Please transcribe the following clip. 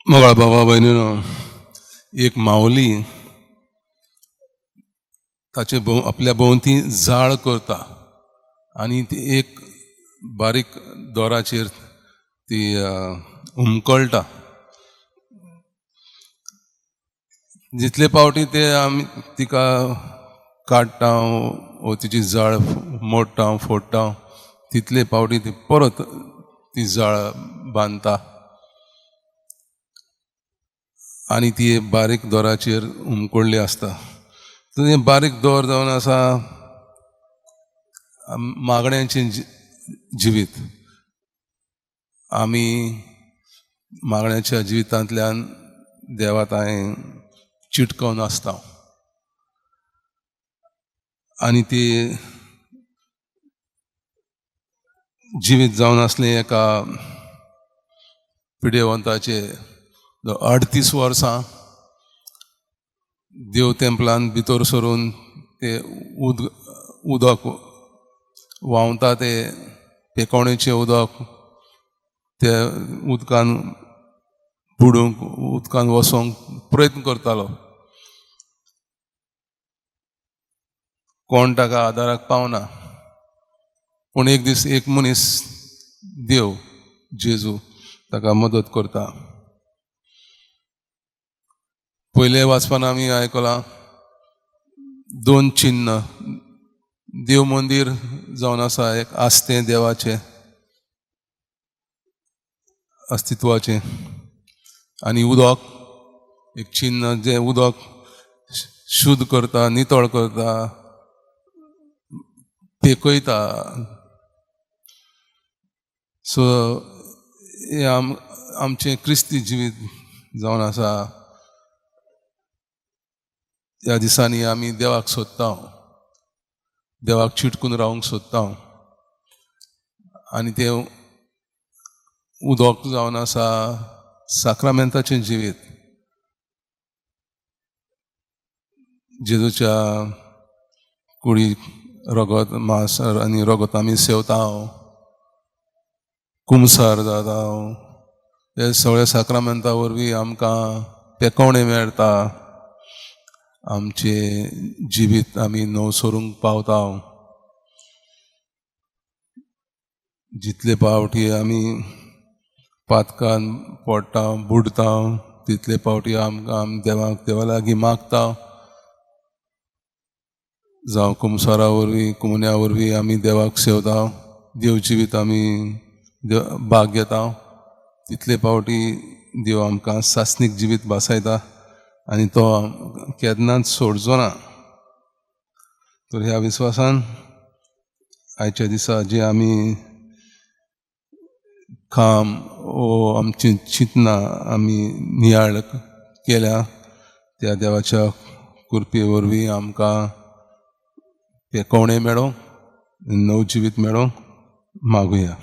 मोगाळ बाबा भयणीनो, एक मावली ताचे आपल्या भोंवती जाळ करता आनी ती एक बारीक दोराचेर ती हुमकळटा. जितले पावटी ते आमी तिका काडटा वो तिची जाळ मोडटा फोडटा तितले पावटी ती परत ती जाळ बांदता आनी ती बारीक दोराचेर हुमकळ्ळी आसता. तर हें बारीक दोर जावन आसा मागण्यांचें जिवीत. आमी मागण्याच्या जिवितांतल्यान देवा तांय चिटकोवन आसता आनी ती जिवीत जावन आसलें एका पिडेवंताचे 38 वर्सां देव तेंपलान भितर सरून ते उदक व्हांवता, ते पेकोणेचें उदक ते उदकान बुडूंक उदकान वचोंक प्रयत्न करतालो. कोण ताका आदाराक पावना. पूण एक दीस एक मनीस देव जेजू ताका मदत करता. पयले वाचपान आमी आयकलां दोन चिन्न. देव मंदीर जावन आसा एक आस्तें देवाचें अस्तित्वाचें आनी उदक एक चिन्न जें उदक शुद्ध करता, नितळ करता, पेकयता. सो हें आमचें क्रिस्ती जिवीत जावन आसा. ह्या दिसांनी आमी देवाक सोदता, देवाक चिटकून रावंक सोदता आनी तें उदक जावन आसा साक्रामेंताचें जिवीत. जेजूच्या कुडी रगत मांस आनी रगत आमी सेवता, कुमसार जाता. हे सगळे साक्रामेंता वरवीं आमकां पेकोवणें मेळटा, आमचें जिवीत आमी नव सरूंक पावता. जितले पावटी आमी पातकान पडटा बुडटा तितले पावटी आमकां आमी देवाक देवा लागीं मागता. जावं कुमसारा वरवीं कुमन्या वरवीं आमी देवाक सेवता, देव जिवीत आमी भाग घेता. तितले पावटी देव आमकां सासणीक जिवीत भासायता आनी तो केन्नाच सोडचो ना. तर ह्या विस्वासान आयच्या दिसा जे आमी काम ओ आमची चिंतना आमी नियाळ केल्या त्या देवाच्या कृपे वरवीं आमकां पेकोवणें मेळों, नव जिवीत मेळों मागुया.